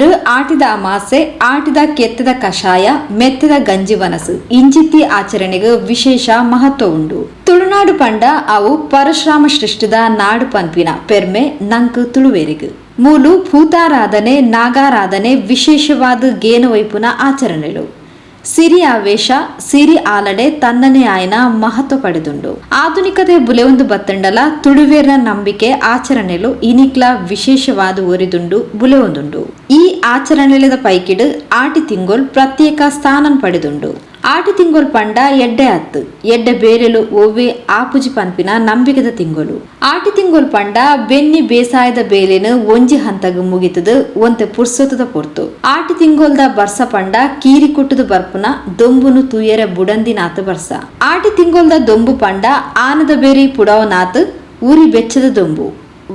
ತುಳುನಾಡುಡು ಆಟಿದ ಅಮಾಸೆ, ಆಟಿದ ಕೆತ್ತೆದ ಕಷಾಯ, ಮೆತ್ತೆದ ಗಂಜಿ ವನಸ್ ಇಂಚಿತ್ತಿ ಆಚರಣೆಗ್ ವಿಶೇಷ ಮಹತ್ವ ಉಂಡು. ತುಳುನಾಡು ಪಂಡ ಅವು ಪರಶುರಾಮ ಸೃಷ್ಟಿದ ನಾಡ್ ಪನ್ಪಿನ ಪೆರ್ಮೆ ನಂಕ್ ತುಳುವೆರೆಗ್. ಮೂಲು ಭೂತಾರಾಧನೆ, ನಾಗಾರಾಧನೆ ವಿಶೇಷವಾದ್ ಗೇನ ಒಯ್ಪುನ ಆಚರಣೆಲು. ಸಿರಿ ಆವೇಶ, ಸಿರಿ ಆಲಡೆ ತನ್ನನೇ ಆಯಿನ ಮಹತ್ವ ಪಡೆದುಂಡು. ಆಧುನಿಕತೆ ಬುಲೆವೊಂದು ಬತ್ತ್ಂಡಲ ತುಳುವೆರ್ನ ನಂಬಿಕೆ, ಆಚರಣೆಲು ಇನಿಕ್ಲಾ ವಿಶೇಷವಾದ್ ಒರಿದುಂಡು, ಬುಲೆವೊಂದುಂಡು. ಈ ಆಚರಣೆಲೆದ ಪೈಕಿಡ್ ಆಟಿ ತಿಂಗೊಲ್ ಪ್ರತ್ಯೇಕ ಸ್ಥಾನನ್ ಪಡೆದುಂಡು. ಆಟಿ ತಿಂಗೊಲ್ ಪಂಡ ಎಡ್ಡೆ ಅತ್ತ್, ಎಡ್ಡೆ ಬೇಲೆಲು ಒವ್ವೇ ಆಪುಜಿ ಪನ್ಪಿನ ನಂಬಿಕೆದ ತಿಂಗೊಲು. ಆಟಿ ತಿಂಗೊಲ್ ಪಂಡ ಬೆನ್ನಿ ಬೇಸಾಯದ ಬೇಲೆನ್ ಒಂಜಿ ಹಂತಗ್ ಮುಗಿತ್ದ್ ಒಂತೆ ಪುರ್ಸೊತುದ ಪೊರ್ತು. ಆಟಿ ತಿಂಗೊಲ್ದ ಬರ್ಸ ಪಂಡ ಕೀರಿ ಕುಟ್ಟುದು ಬರ್ಪುನ ದೊಂಬುನು ತೂಯೆರೆ ಬುಡಂದಿನಾತ್ ಬರ್ಸ. ಆಟಿ ತಿಂಗೊಲ್ದ ದೊಂಬು ಪಂಡ ಆನೆದ ಬೆರಿ ಪುಡಾವುನಾತ್ ಉರಿ ಬೆಚ್ಚದ ದೊಂಬು.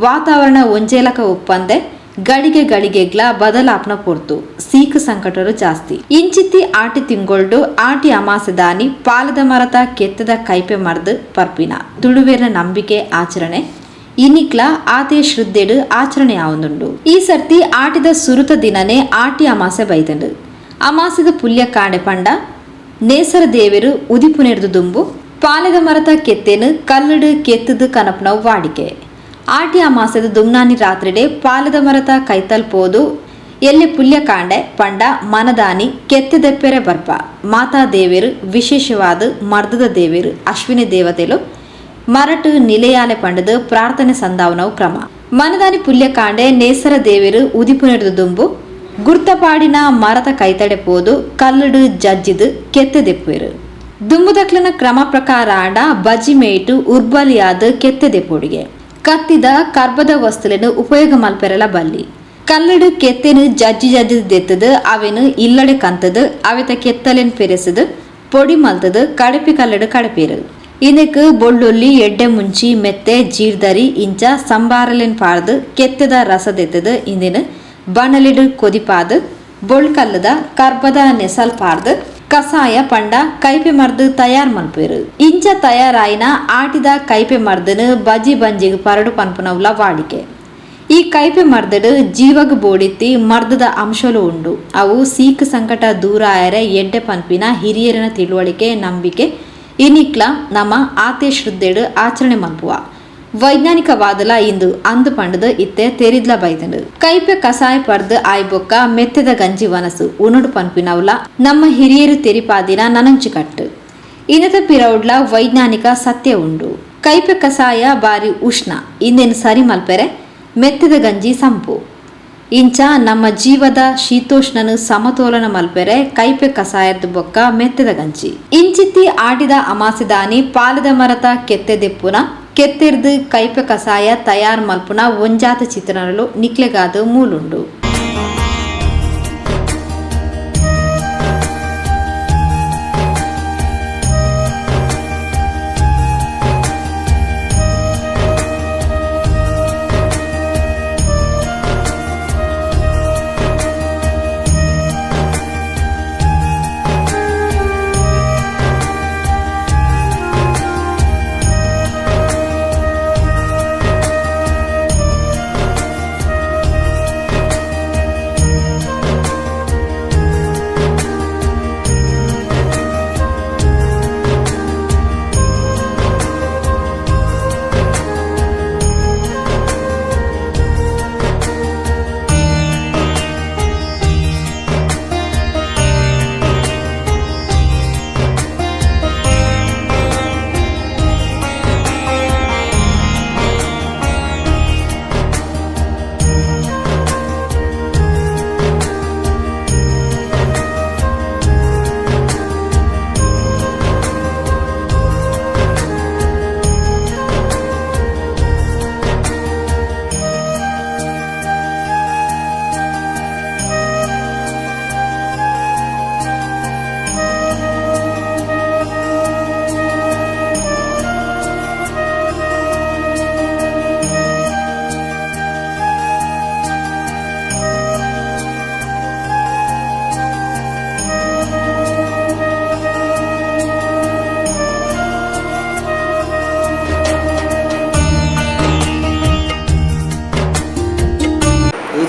ವಾತಾವರಣ ಒಂಜೇಲಕ ಉಪ್ಪಂದೆ ಗಳಿಗೆ ಗಳಿಗೆಗ್ಲಾ ಬದಲಾಪುನ ಪೊರ್ತು. ಸೀಕ್ ಸಂಕಟೊಲು ಜಾಸ್ತಿ. ಇಂಚಿತ್ತಿ ಆಟಿ ತಿಂಗೊಲ್ಡು ಆಟಿ ಅಮಾಸೆದಾನಿ ಪಾಲೆದ ಮರತ ಕೆತ್ತೆದ ಕೈಪೆ ಮರ್ದ್ ಪರ್ಪಿನ ತುಳುವೆರ್ನ ನಂಬಿಕೆ ಆಚರಣೆ ಇನಿಕ್ಲಾ ಆತೆ ಶೃದ್ಧೆಡ್ ಆಚರಣೆ ಆವೊಂದುಂಡು. ಈ ಸರ್ತಿ ಆಟಿದ ಸುರುತ ದಿನನೇ ಆಟಿ ಅಮಾಸೆ ಬೈದ್ಂಡ್. ಅಮಾಸೆದ ಪುಲ್ಯ ಕಾಂಡೆ ಪಂಡ ನೇಸರ ದೇವೆರ್ ಉದಿಪುನೆರ್ದ್ ದುಂಬು ಪಾಲೆದ ಮರತ ಕೆತ್ತೆನ್ ಕಲ್ಲ್ ಡ್ ಕೆತ್ತ್ ದ್ ಕನಪುನವು ವಾಡಿಕೆ. ಆಟಿ ಅಮಾಸೆದ ದುಮ್ನಾನಿ ರಾತ್ರೆಡೆ ಪಾಲೆದ ಮರತ ಕೈತಲ್ ಪೋದು ಎಲ್ಲೆ ಪುಲ್ಯ ಕಾಂಡೆ ಪಂಡ ಮನದಾನಿ ಕೆತ್ತೆ ದೆಪ್ಪೆರೆ ಬರ್ಪ. ಮಾತಾ ದೇವೆರ್ ವಿಶೇಷವಾದ್ ಮರ್ದದ ದೇವೆರ್ ಅಶ್ವಿನಿ ದೇವತೆಲು ಮರಟ್ ನಿಲೆಯಾಲೆ ಪಂಡುದ್ ಪ್ರಾರ್ಥನೆ ಸಂದಾವುನವು ಕ್ರಮ. ಮನದಾನಿ ಪುಲ್ಯ ಕಾಂಡೆ ನೇಸರ ದೇವೆರ್ ಉದಿಪುನೆರ್ದ್ ದುಂಬು ಗುರ್ತ ಪಾಡಿನ ಮರತ ಕೈತಡೆ ಪೋದು ಕಲ್ಲ್ ಡ್ ಜಜ್ಜಿದ್ ಕೆತ್ತೆ ದೆಪ್ಪುವೆರ್. ದುಂಬುದಕ್ಲೆನ ಕ್ರಮ ಪ್ರಕಾರ ಆಂಡ ಬಜಿ ಮೆಯಿಟ್ ಉರ್ಬಲಿಯಾದ್ ಕೆತ್ತೆ ದೆಪ್ಪೊಡುಗೆ. ಕತ್ತಿದ, ಕರ್ಬದ ವಸ್ತುಲೆನ್ ಉಪಯೋಗ ಮಲ್ಪೆರೆಲ ಬಲ್ಲಿ. ಕಲ್ಲ್ ಡ್ ಕೆತ್ತೆನ್ ಜಜ್ಜಿ ಜಜ್ಜಿದ್ ದೆತ್ತ್ ದ್ ಅವೆನ್ ಇಲ್ಲಡೆ ಕಂತ್ ದ್ ಅವೆತ ಕೆತ್ತಲೆನ್ ಪೆರೆಸ್ ದ್ ಪೊಡಿ ಮಲ್ತ್ ದ್ ಕಡೆಪಿ ಕಲ್ಲ್ ಡ್ ಕಡೆಪೆರ್. ಇಂದೆಕ್ ಬೊಳ್ಳುಳ್ಳಿ, ಎಡ್ಡೆ ಮುಂಚಿ, ಮೆತ್ತೆ, ಜೀರ್ದರಿ ಇಂಚ ಸಂಬಾರಲೆನ್ ಪಾಡ್ದ್ ಕೆತ್ತೆದ ರಸ ದೆತ್ತ್ ದ್ ಇಂದೆನ್ ಬಣಲೆಡ್ ಕೊದಿಪಾದ್ ಬೊಳ್ಕಲ್ಲ್ ದ ಕರ್ಬದ ನೆಸಲ್ ಪಾಡ್ದ್ ಕಸಾಯ ಪಂಡ ಕೈಪೆ ಮರ್ದ್ ತಯಾರ್ ಮಲ್ಪುವೆರ್. ಇಂಚ ತಯಾರಾಯಿನ ಆಟಿದ ಕೈಪೆ ಮರ್ದ್ ನ್ ಬಜಿ ಬಂಜಿಗ್ ಪರೊಡು ಪನ್ಪುನವುಲ ವಾಡಿಕೆ. ಈ ಕೈಪೆ ಮರ್ದ್ ಡ್ ಜೀವಗ್ ಬೋಡಿತ್ತಿ ಮರ್ದ್ ದ ಅಂಶೊಲು ಉಂಡು. ಅವು ಸೀಕ್ ಸಂಕಟ ದೂರ ಆಯೆರೆ ಎಡ್ಡೆ ಪನ್ಪಿನ ಹಿರಿಯೆರೆನ ತಿಳುವಳಿಕೆ, ನಂಬಿಕೆ ಇನಿಕ್ಲ ನಮ ಆತೆ ಶೃದ್ಧೆಡ್ ಆಚರಣೆ ಮಲ್ಪುವ. ವೈಜ್ಞಾನಿಕವಾದಲ ಇಂದು ಅಂದ್ ಪಂಡ್ದ್ ಇತ್ತೆ ತೆರಿದ್ಲ ಬೈದ್ಂಡ್. ಕೈಪೆ ಕಸಾಯ ಪರ್ದ್ ಆಯಿಬೊಕ್ಕ ಮೆತ್ತೆದ ಗಂಜಿ ವನಸ್ ಉನೊಡು ಪನ್ಪಿನವುಲ ನಮ್ಮ ಹಿರಿಯೆರ್ ತೆರಿಪಾದಿನ ನನೊಂಜಿ ಕಟ್ಟ್. ಇಂದೆತ ಪಿರವುಡ್ಲ ವೈಜ್ಞಾನಿಕ ಸತ್ಯ ಉಂಡು. ಕೈಪೆ ಕಸಾಯ ಬಾರಿ ಉಷ್ಣ ಇಂದೆನ್ ಸರಿ ಮಲ್ಪೆರೆ ಮೆತ್ತೆದ ಗಂಜಿ ಸಂಪು. ಇಂಚ ನಮ್ಮ ಜೀವದ ಶೀತೋಷ್ಣನ್ ಸಮತೋಲನ ಮಲ್ಪೆರೆ ಕೈಪೆ ಕಸಾಯರ್ದ್ ಬೊಕ್ಕ ಮೆತ್ತೆದ ಗಂಜಿ. ಇಂಚಿತ್ತಿ ಆಟಿದ ಅಮಾಸೆದಾನಿ ಪಾಲೆದ ಮರತ ಕೆತ್ತೆ ದೆಪ್ಪುನ, ಕೆತ್ತೆರ್ದ್ ಕೈಪೆ ಕಸಾಯ ತಯಾರ್ ಮಲ್ಪುನ ಒಂಜಾತ್ ಚಿತ್ರಣಲು ನಿಕ್ಲೆಗಾದ್ ಮೂಲುಂಡು.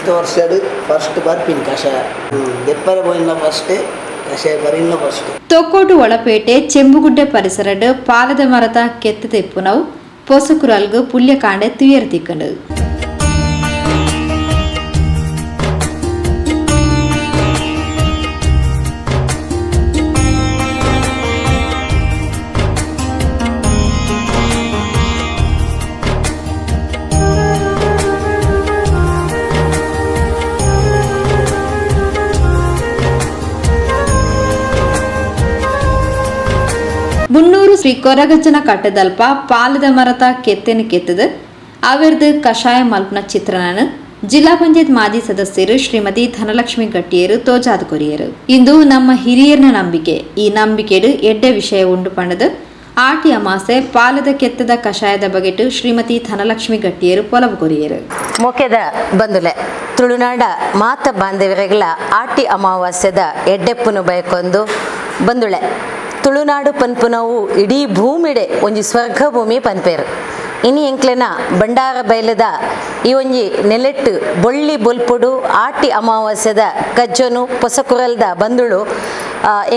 ಐತ ವರ್ಷಡ್ ಫಸ್ಟ್ ಬರ್ಪಿನ ಕಷಾಯ ದೆಪ್ಪರೆ ಪೋಯಿನ ಫಸ್ಟ್ ಕಷಾಯ ಬರಿನ ಫಸ್ಟ್. ತೊಕ್ಕೋಟು ಒಳಪೇಟೆ ಚೆಂಬುಗುಡ್ಡೆ ಪರಿಸರಡ್ ಪಾಲದ ಮರತ ಕೆತ್ತ ತೆಪ್ಪುನವು ಪೊಸಕುರಲ್ಗ್ ಪುಲ್ಯಕಾಂಡೆ ತುಯರ್ ತಿಕ್ಕಂಡು. ಮುನ್ನೂರು ಶ್ರೀ ಕೊರಗಜ್ಜನ ಕಟ್ಟದಲ್ಪ ಪಾಲದ ಮರತ ಕೆತ್ತೆನು ಕೆತ್ತದು ಅವೆರ್ದು ಕಷಾಯ ಮಲ್ಪನ ಚಿತ್ರಣನು ಜಿಲ್ಲಾ ಪಂಚಾಯತ್ ಮಾಜಿ ಸದಸ್ಯರು ಶ್ರೀಮತಿ ಧನಲಕ್ಷ್ಮಿ ಗಟ್ಟಿಯರು ತೋಜಾದ ಕೊರಿಯರು. ಇಂದು ನಮ್ಮ ಹಿರಿಯರ್ನ ನಂಬಿಕೆ. ಈ ನಂಬಿಕೆಡು ಎಡ್ಡೆ ವಿಷಯ ಉಂಡು ಪಂಡದು ಆಟಿ ಅಮಾಸೆ ಪಾಲದ ಕೆತ್ತದ ಕಷಾಯದ ಬಗೆಟು ಶ್ರೀಮತಿ ಧನಲಕ್ಷ್ಮಿ ಗಟ್ಟಿಯರು ಪೊಲವು ಕೊರಿಯರು. ಮೊಕೆದ ಬಂದುಲೆ ತುಳುನಾಡ ಮಾತ ಬಾಂಧವ್ಯಗಳ ಆಟಿ ಅಮಾವಾಸ್ಯದ ಎಡ್ಡೆಪ್ಪುನು ಬಯಕೊಂದು ಬಂದುಳೆ. ತುಳುನಾಡು ಪನ್ಪುನವು ಇಡೀ ಭೂಮಿಡೆ ಒಂಜಿ ಸ್ವರ್ಗ ಭೂಮಿ ಪನ್ಪೇರು. ಇನಿ ಎಂಕ್ಲೆನ ಬಂಡಾರ ಬೈಲದ ಈ ಒಂಜಿ ನೆಲೆಟ್ಟು ಬೊಳ್ಳಿ ಬೊಲ್ಪುಡು ಆಟಿ ಅಮಾವಾಸ್ಯದ ಕಜ್ಜನು ಪೊಸಕುರಲ್ದ ಬಂದುಳು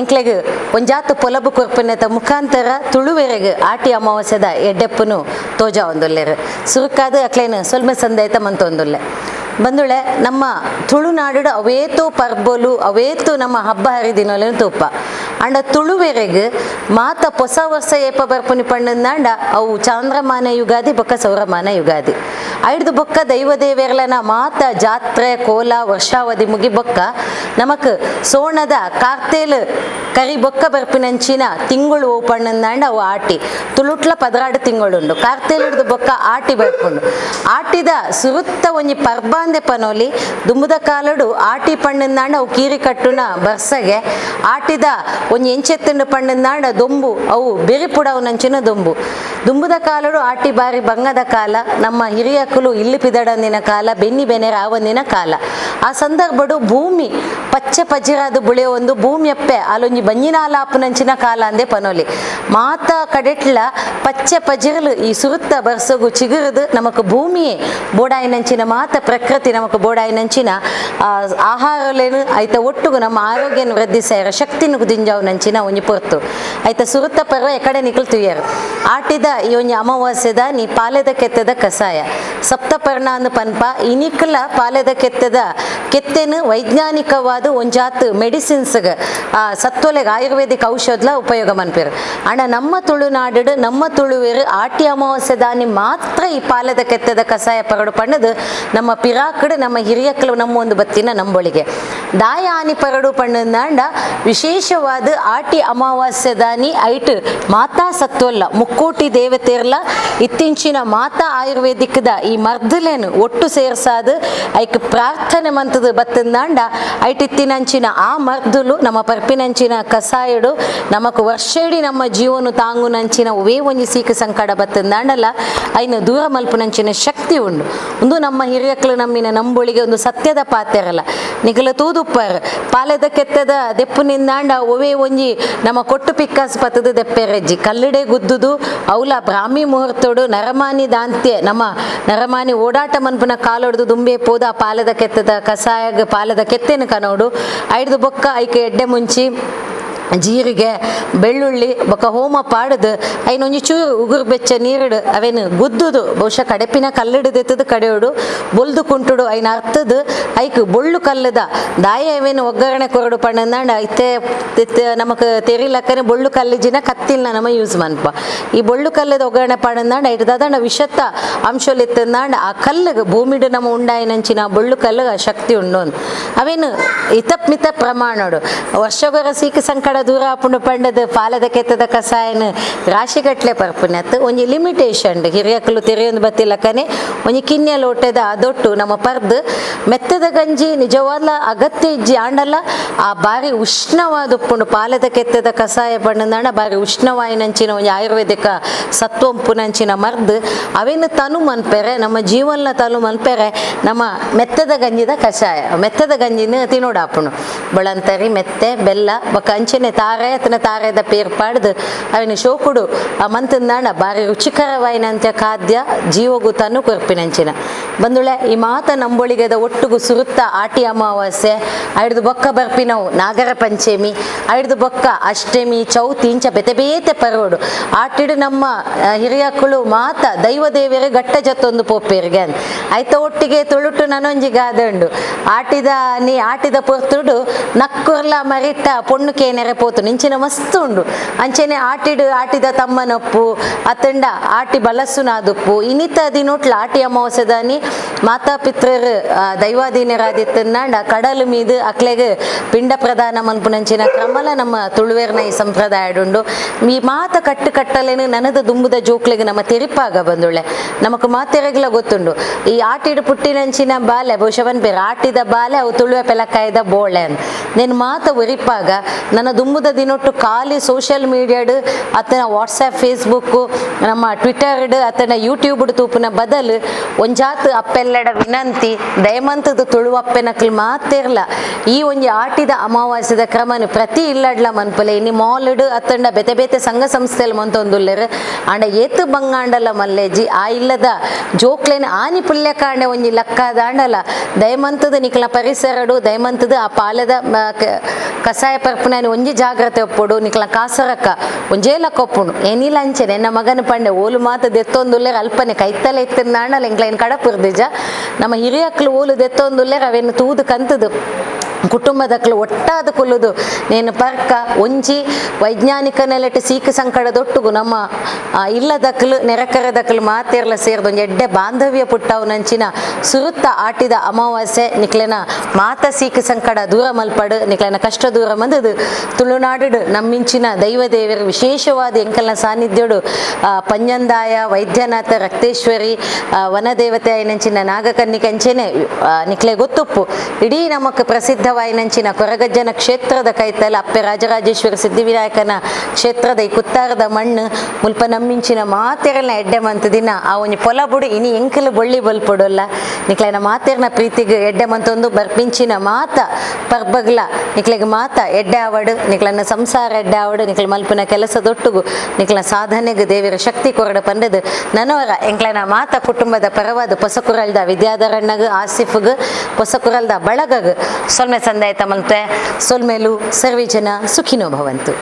ಎಂಕ್ಲೆಗ್ ಒಂಜಾತು ಪೊಲಬು ಕೊರ್ಪನೆತ ಮುಖಾಂತರ ತುಳುವೆರೆಗ್ ಆಟಿ ಅಮಾವಾಸ್ಯದ ಎಡ್ಡೆಪ್ಪುನು ತೋಜಾ ಒಂದುಲ್ಲೆರು. ಸುರುಕಾದ ಅಕ್ಲೇನು ಸೊಲ್ಮೆ ಸಂದಾಯ್ತ ಮಂತೊಂದುಲ್ಲೆ. ಬಂದುಳೆ ನಮ್ಮ ತುಳುನಾಡು ಅವೇತೋ ಪರ್ಬೊಲು ಅವೇತು ನಮ್ಮ ಹಬ್ಬ ಹರಿದಿನೊಲೆನು ತೂಪ ಅಂಡ ತುಳುವೆರೆಗ್ ಮಾತ ಹೊಸ ವರ್ಷ ಏಪ ಬರ್ಪುನಿ ಪಣ್ಣಂದಾಂಡ ಅವು ಚಾಂದ್ರಮಾನ ಯುಗಾದಿ ಬೊಕ್ಕ ಸೌರಮಾನ ಯುಗಾದಿ ಐಡ್ದು ಬೊಕ್ಕ ದೈವ ದೇವೆರ್ಲನ ಮಾತ ಜಾತ್ರೆ ಕೋಲ ವರ್ಷಾವಧಿ ಮುಗಿ ಬೊಕ್ಕ ನಮಕ್ ಸೋಣದ ಕಾರ್ತೇಲ್ ಕರಿ ಬೊಕ್ಕ ಬರ್ಪಿನಂಚಿನ ತಿಂಗಳು ಓಪಣ್ಣಂದಾಂಡ ಅವು ಆಟಿ. ತುಳುಟ್ಲ 16 ತಿಂಗಳುಂಡು. ಕಾರ್ತೇಲ್ ಹಿಡ್ದು ಬೊಕ್ಕ ಆಟಿ ಬರ್ಪುಂಡು. ಆಟಿದ ಸುರುತ್ತ ಒಂಜಿ ಪರ್ಬಾಂದೆ ಪನೋಲಿ. ದುಂಬುದ ಕಾಲಡು ಆಟಿ ಪಣ್ಣಂದಾಂಡ ಅವು ಕೀರಿ ಕಟ್ಟುನ ಬರ್ಸಗೆ. ಆಟಿದ ಒಂಜಿ ಎಂಚೆತ್ತಂಡು ಪಣ್ಣಂದಾಂಡ ದೊಂಬು ಅವು ಬೆರಿಪುಡವನಂಚಿನ ದೊಂಬು. ದುಂಬುದ ಕಾಲಡು ಆಟಿ ಬಾರಿ ಬಂಗದ ಕಾಲ. ನಮ್ಮ ಹಿರಿಯಕುಲು ಇಲ್ಲಿ ಪಿದಡಂದಿನ ಕಾಲ, ಬೆನ್ನಿ ಬೆನೆರ ಆವಂದಿನ ಕಾಲ. ಆ ಸಂದರ್ಭಡು ಭೂಮಿ ಪಚ್ಚೆ ಪಜಿರಾದ ಬುಳೆಯ ಒಂದು ಭೂಮಿಯಪ್ಪೆ ಅಲ್ಲೊಂಜಿ ಬಂಜಿನಾಲಾಪುನಂಚಿನ ಕಾಲ ಅಂದೆ ಪನೋಲಿ. ಮಾತ ಕಡೆಟ್ಲ ಪಚ್ಚೆ ಪಜಿರಲು ಈ ಸುರುತ್ತ ಬರ್ಸಗು ಚಿಗುರದು ನಮಕ್ ಭೂಮಿಯೇ ಬೋಡಾಯಿನಂಚಿನ ಮಾತ ಪ್ರಕೃತಿ ನಮಕ್ ಬೋಡಾಯಿನಂಚಿನ ಆಹಾರಲೇನು ಐತ ಒಟ್ಟುಗು ನಮ್ಮ ಆರೋಗ್ಯನ ವೃದ್ಧಿಸಾಯರ ಶಕ್ತಿನ ದಿಂಜಾವುನಂಚಿನ ಒಂಜಿ ಪೊರ್ತು ಐತ ಸುರುತ್ತ ಪರ್ವ ಎಕಡೆ ನಿಕಲ್ ತುಯ್ಯರು. ಆಟಿದ ಈ ಒಂಜಿ ಅಮಾವಾಸ್ಯದ ನೀ ಪಾಲೆದ ಕೆತ್ತದ ಕಸಾಯ ಸಪ್ತಪರ್ಣ ಅಂದು ಪನ್ಪ. ಇನಿಕ್ಲ ಪಾಲೆದ ಕೆತ್ತದ ಕೆತ್ತೆನು ವೈಜ್ಞಾನಿಕವಾದ ಒಂಜಾತ್ ಮೆಡಿಸಿನ್ಸ್ಗೆ ಸತ್ವಲೆಗ್ ಆಯುರ್ವೇದಿಕ್ ಔಷಧಲ ಉಪಯೋಗ ಮನ್ಪೇರು. ಅಣ್ಣ ನಮ್ಮ ತುಳುನಾಡು ನಮ್ಮ ತುಳುವೇರು ಆಟಿ ಅಮಾವಾಸ್ಯೆ ದಾನಿ ಮಾತ್ರ ಈ ಪಾಲೆದ ಕೆತ್ತದ ಕಸಾಯ ಪರಡು ಪಣ್ಣದು ನಮ್ಮ ಪಿರಾಕಡು ನಮ್ಮ ಹಿರಿಯಕ್ಕಲು ನಮ್ಮ ಒಂದು ಬತ್ತಿನ ನಂಬೊಳಿಗೆ ದಾಯ ಆನಿ ಪರಡು ಪಣ್ಣಂದಾಂಡ ವಿಶೇಷವಾದ ಆಟಿ ಅಮಾವಾಸ್ಯೆ ದಾನಿ ಐಟ್ ಮಾತಾ ಸತ್ವಲ್ಲ ಮುಕ್ಕೋಟಿ ದೇವತೆರ್ಲ ಇತ್ತೀಚಿನ ಮಾತಾ ಆಯುರ್ವೇದಿಕ್ದ ಈ ಮರ್ದಲೇನು ಒಟ್ಟು ಸೇರ್ಸಾದು ಐಕ್ ಪ್ರಾರ್ಥನೆ ಮಂತದ ಬತ್ತಂದಾಂಡ ಐಟ್ ಇತ್ತಿನಂಚಿನ ಆ ಮರ್ದುಲು ನಮ್ಮ ಪರ್ಪಿನಂಚಿನ ಕಸಾಯಡು ನಮಕ್ ವರ್ಷೇಡಿ ನಮ್ಮ ಜೀವನ ತಾಂಗುನಂಚಿನ ಒವೇ ಒಂಜಿ ಸೀಕ ಸಂಕಟ ಬತ್ತಂದಾಂಡಲ್ಲ ಐನ ದೂರ ಮಲ್ಪುನಂಚಿನ ಶಕ್ತಿ ಉಂಡು. ಒಂದು ನಮ್ಮ ಹಿರಿಯಕ್ಲು ನಮ್ಮಿನ ನಂಬೊಳಿಗೆ ಒಂದು ಸತ್ಯದ ಪಾತೆರಲ್ಲ ನಿಗಲ ತೂದುಪ್ಪರ್ ಪಾಲೆದ ಕೆತ್ತದ ದೆಪ್ಪು ನಿಂದಾಂಡ ಒವೇ ಒಂಜಿ ನಮ್ಮ ಕೊಟ್ಟು ಪಿಕ್ಕಾಸು ಪತ್ತದ ದೆಪ್ಪೆರೆಜ್ಜಿ ಕಲ್ಲಡೆ ಗುದ್ದುದು ಅವಲ ಬ್ರಾಹ್ಮಿ ಮುಹೂರ್ತೋಡು ನರಮಾನಿ ದಾಂತ್ಯ ನಮ್ಮ ನರಮಾನಿ ಓಡಾಟ ಮನ್ಪುನ ಕಾಲೊಡ್ದು ದುಂಬೆ ಪೋದ ಪಾಲೆದ ಕೆತ್ತದ ಕಸಾಯಗ ಪಾಲೆದ ಕೆತ್ತೇನು ಕನೋಡು ಐಡ್ದು ಬೊಕ್ಕ ಐಕೆ ಎಡ್ಡೆ ಮುಂಚಿ ಜೀರಿಗೆ ಬೆಳ್ಳುಳ್ಳಿ ಬೊಕ್ಕ ಹೋಮ ಪಾಡದು ಐನೊಂಜಿ ಚೂರು ಉಗುರು ಬೆಚ್ಚ ನೀರುಡು ಅವೇನು ಗುದ್ದುದು ಬಹುಶಃ ಕಡೆಪಿನ ಕಲ್ಲಿಡದೆತ್ತದು ಕಡೆಯೋಡು ಬೊಲ್ದು ಕುಂಟುಡು ಐನ ಅರ್ಥದು ಐಕ್ ಬೊಳ್ಳು ಕಲ್ಲದ ದಾಯ ಅವೇನು ಒಗ್ಗರಣೆ ಕೊರಡು ಪಣ್ಣಂದಾಂಡ ಐತೆ ನಮಕ್ ತೆರಿಲಕ್ಕನೆ ಬೊಳ್ಳು ಕಲ್ಲಿಜಿನ ಕತ್ತಿಲ್ನ ನಮ್ಮ ಯೂಸ್ ಮನ್ಪ. ಈ ಬೊಳ್ಳು ಕಲ್ಲದ ಒಗ್ಗರಣೆ ಪಣ್ಣಂದಾಂಡ ಐಟದಾದಂಡ ವಿಷತ್ತ ಅಂಶಲಿತ್ತಂದಾಂಡ ಆ ಕಲ್ಲಿಗೆ ಭೂಮಿಡು ನಮ್ಮ ಉಂಡಾಯಿನಂಚಿನ ಬೊಳ್ಳು ಕಲ್ಲಿಗೆ ಆ ಶಕ್ತಿ ಉಂಡು. ಅವೇನು ಇತಪ್ಮಿತ ಪ್ರಮಾಣೋಡು ವರ್ಷಗೊರ ಸೀಕ ಸಂಕಟ ದೂರ ಆಪುಂಡು ಪಂಡದ ಪಾಲದ ಕೆತ್ತದ ಕಸಾಯನ ರಾಶಿಗಟ್ಲೆ ಪರ್ಪುನತ್ ಒಂಜಿ ಲಿಮಿಟೇಷನ್ ಹಿರಿಯಕಲು ತೆರೆಯೊಂದು ಬತ್ತಿಲಕ್ಕನೆ ಒಂಜಿ ಕಿನ್ಯ ಲೋಟದ ಅದೊಟ್ಟು ನಮ್ಮ ಪರ್ದು ಮೆತ್ತದ ಗಂಜಿ ನಿಜವಾದ ಅಗತ್ಯ ಇಜ್ಜಿ ಆಂಡಲ್ಲ ಆ ಬಾರಿ ಉಷ್ಣವಾದ ಉಪ್ಪುಂಡು ಪಾಲದ ಕೆತ್ತದ ಕಸಾಯ ಪಣ್ಣಂದಾಂಡ ಬಾರಿ ಉಷ್ಣವಾಯಿನಂಚಿನ ಒಂಜಿ ಆಯುರ್ವೇದಿಕ ಸತ್ವಂಪುನಂಚಿನ ಮರ್ದು ಅವೇನು ತನು ಮನ್ಪೆರೆ ನಮ್ಮ ಜೀವನ ತನು ಮನ್ಪೆರೆ ನಮ್ಮ ಮೆತ್ತದ ಗಂಜಿದ ಕಷಾಯ ಮೆತ್ತದ ಗಂಜಿನ ತಿನ್ನೋಡಾಪುಂಡು ಬಳಂತರಿ ಮೆತ್ತೆ ಬೆಲ್ಲ ಬೊಕ್ಕ ಅಂಚನೆ ತಾರೆ ಅತನ ತಾರೆದ ಪೇರ್ ಪಾಡ್ದು ಅವಿನ ಶೋಕುಡು ಆ ಮಂತಂದಾಂಡ ಬಾರಿ ರುಚಿಕರವಾಯಿನಂತ ಖಾದ್ಯ ಜೀವಗು ತನು ಕೊರ್ಪಿನಂಚಿನ. ಬಂದುಳೆ ಈ ಮಾತ ನಂಬೊಳಿಗೆದ ಒಟ್ಟುಗು ಸುರುತ್ತ ಆಟಿ ಅಮಾವಾಸ್ಯೆ ಐಡ್ದು ಬೊಕ್ಕ ಬರ್ಪಿನವು ನಾಗರ ಪಂಚಮಿ ಐಡ್ದು ಬೊಕ್ಕ ಅಷ್ಟಮಿ ಚೌತಿ ಇಂಚ ಬೇತೆ ಬೇತೆ ಪರ್ವಡು ಆಟಿಡು ನಮ್ಮ ಹಿರಿಯಕ್ಕಳು ಮಾತ ದೈವ ದೇವಿಯರು ಗಟ್ಟ ಜತ್ತೊಂದು ಪೋಪೇರಿಗೆ ಐತ ಒಟ್ಟಿಗೆ ತುಳುಟು ನನೊಂಜಿ ಗಾದೆ ಉಂಡು ಆಟಿದ ನೀ ಆಟಿದ ಪೊರ್ತುಡು ನಕ್ಕುರ್ಲ ಮರಿಟ್ಟ ಪೊಣ್ಣು ಕೇನೆರೆ ಪೋತು ನಿಂಚಿನ ಮಸ್ತ್ ಉಂಡು ಅಂಚೆನೆ ಆಟಿಡು ಆಟಿದ ತಮ್ಮನೊಪ್ಪು ಅತ್ತಂಡ ಆಟಿ ಬಲಸುನಾದುಪ್ಪು ಇನ್ನಿತ ದಿನೋಟ್ಲ ಆಟಿ ಅಮಾವಾಸ್ಯದಾನಿ ಮಾತಾ ಪಿತೃರು ದೈವಾಧೀನರಾದಿತ್ತನ್ನಾಂಡ ಕಡಲು ಮೀದು ಅಕ್ಲೆಗ್ ಪಿಂಡ ಪ್ರದಾನ ಮನ್ಪುನಂಚಿನ ಕ್ರಮಲ ನಮ್ಮ ತುಳುವೇರ್ನ ಈ ಸಂಪ್ರದಾಯಡುಂಡು. ಈ ಮಾತ ಕಟ್ಟು ಕಟ್ಟಲೇನು ನನದ ದುಂಬುದ ಜೋಕ್ಲೆಗ್ ನಮ್ಮ ತೆರಿಪಾಗ ಬಂದುಳ್ಳೆ ನಮಕ್ ಮಾತೆರೆಗ್ಲ ಗೊತ್ತುಂಡು. ಈ ಆಟಿಡು ಪುಟ್ಟಿನಂಚಿನ ಬಾಲೆ ಬಹುಶಃ ಪನ್ಪೇರು ಆಟಿದ ಬಾಲೆ ಅವು ತುಳುವೆ ಪೆಲಕಾಯ್ದ ಬೋಳೆ ಅಂತ నేను ಮಾತ ಒರಿಪಾಗ ನನ್ನ ದುಂಬುದ ದಿನೊಟ್ಟು ಖಾಲಿ ಸೋಷಿಯಲ್ ಮೀಡಿಯಾಡು ಅತನ ವಾಟ್ಸಪ್ ಫೇಸ್ಬುಕ್ ನಮ್ಮ ಟ್ವಿಟರ್ಡ್ ಅತನ ಯೂಟ್ಯೂಬ್ ತೂಪುನ ಬದಲು ಒಂಜಾತ್ ಅಪ್ಪೆಲ್ಲಡ ವಿನಂತಿ ದಯಮಂತದ ತುಳುವಪ್ಪೆನಕ್ಲು ಮಾತೆರ್ಲ ಈ ಒಂಜಿ ಆಟಿದ ಅಮಾವಾಸ್ಯದ ಕ್ರಮನು ಪ್ರತಿ ಇಲ್ಲಡ್ಲ ಮನ್ಪುಲೆ. ಇನಿ ಮಾಲ್ಡ್ ಅತ್ತಂಡ ಬೇತೆ ಬೇತೆ ಸಂಘ ಸಂಸ್ಥೆಲ್ ಮಂತೊಂದುಲ್ಲೆರ್ ಆಂಡ ಏತು ಬಂಗಾಂಡಲ ಮಲ್ಲೇಜಿ ಆ ಇಲ್ಲದ ಜೋಕ್ಲೆನ್ ಆನಿ ಪುಲ್ಯಕಾಂಡೆ ಒಂಜಿ ಲಕ್ಕಾದಾಂಡಲ ದಯಮಂತದ ನಿಕ್ಲ ಪರಿಸರಡು ದಯಮಂತದ ಆ ಪಾಲದ ಕಸಾಯ ಪರ್ಪುನ ಒಂಜಿ ಜಾಗ್ರತೆ ಒಪ್ಪೊಡು ನಿಕ್ಲ ಕಾಸರಕ್ಕ ಒಂಜೇ ಲಕ್ಕ ಒಪ್ಪುಂಡು ಏನಿಲ್ಲ ಅಂಚೆನೆ ಎನ್ನ ಮಗನ ಪಂಡೆ ಓಲು ಮಾತ ದೆತ್ತೊಂದುಲ್ಲೆರ್ ಅಲ್ಪನೆ ಕೈತಲೆ ಇತ್ತಿನಾಂಡಲ ಎಂಕ್ಲ ಏನ್ ಕಡಪುರ್ದಿಜ ನಮ್ಮ ಹಿರಿಯಕ್ಲು ಓಲು ದೆತ್ತೊಂದುಲ್ಲೆರ್ ಅವೇನು ತೂದು ಕಂತದು ಕುಟುಂಬದಕ್ಲು ಒಟ್ಟಾದ ಕುಲ್ಲುದು ನೇನು ಪರ್ಕ ಒಂಜಿ ವೈಜ್ಞಾನಿಕ ನೆಲೆಟ್ ಸೀಕು ಸಂಕಡದೊಟ್ಟುಗು ನಮ್ಮ ಇಲ್ಲದಕ್ಲು ನೆರಕರದಕ್ಲು ಮಾತೆರ್ಲ ಸೇರ್ದು ಒಂಜಿ ಎಡ್ಡೆ ಬಾಂಧವ್ಯ ಪುಟ್ಟವು ನಂಚಿನ ಸುರುತ್ತ ಆಟಿದ ಅಮಾವಾಸ್ಯೆ ನಿಕ್ಲೆನ ಮಾತ ಸೀಕು ಸಂಕಡ ದೂರ ಮಲ್ಪಡು ನಿಕ್ಲೆನ ಕಷ್ಟ ದೂರ ಮಂದದು ತುಳುನಾಡು ನಮ್ಮಿಂಚಿನ ದೈವ ದೇವರು ವಿಶೇಷವಾದ ಎಂಕಲ್ನ ಸಾನ್ನಿಧ್ಯೋಡು ಪಂಜಂದಾಯ ವೈದ್ಯನಾಥ ರಕ್ತೇಶ್ವರಿ ವನದೇವತೆ ಐನಂಚಿನ ನಾಗಕನ್ನಿಕೆ ಅಂಚೆನೆ ನಿಕ್ಲೆ ಗೊತ್ತುಪ್ಪು ಇಡೀ ನಮಕ್ ಪ್ರಸಿದ್ಧವಾಯಿನಂಚಿನ ಕೊರಗಜ್ಜನ ಕ್ಷೇತ್ರದ ಕೈತಲ ಅಪ್ಪೆ ರಾಜರಾಜೇಶ್ವರಿ ಸಿದ್ಧಿವಿನಾಯಕನ ಕ್ಷೇತ್ರದ ಈ ಕುತ್ತಾರದ ಮಣ್ಣು ಮುಲ್ಪ ನಮ್ಮಿಂಚಿನ ಮಾತೆರೆಲ್ನ ಎಡ್ಡೆ ಮಂತ ದಿನ ಆ ಒಂಜಿ ಪೊಲ ಬುಡು ಇನಿ ಎಂಕಲು ಬೊಳ್ಳಿ ಬಲ್ಪೊಡಲ್ಲ ನಿಕ್ಲೆನ ಮಾತೆರ್ನ ಪ್ರೀತಿಗೆ ಎಡ್ಡೆ ಮಂತೊಂದು ಬರ್ಪಿಂಚಿನ ಮಾತ ಪರ್ಬಗ್ಲ ನಿಕ್ಲೆಗ್ ಮಾತ ಎಡ್ಡೆ ಆವಡು ನಿಕ್ಲನ ಸಂಸಾರ ಎಡ್ಡೆ ಆವಡು ನಿಕ್ಲ ಮಲ್ಪಿನ ಕೆಲಸ ದೊಟ್ಟುಗು ನಿಕ್ಲ ಸಾಧನೆಗೆ ದೇವಿರ ಶಕ್ತಿ ಕೊರಡ ಪಂಡದು ನನವರ ಎಂಕ್ಲನ ಮಾತ ಕುಟುಂಬದ ಪರವಾದ ಪೊಸಕುರಲ್ದ ವಿದ್ಯಾಧರಣ್ಣಗ್ ಆಸಿಫ್ಗ್ ಪೊಸಕುರಲ್ದ ಬಳಗಗ್ ಸೊಲ್ಮೆ ಸಂದಾಯ್ತ ಮಲ್ತೆ ಸೊಲ್ಮೇಲು ಸರ್ವೇ ಜನ ಸುಖಿನೋ ಭವಂತು.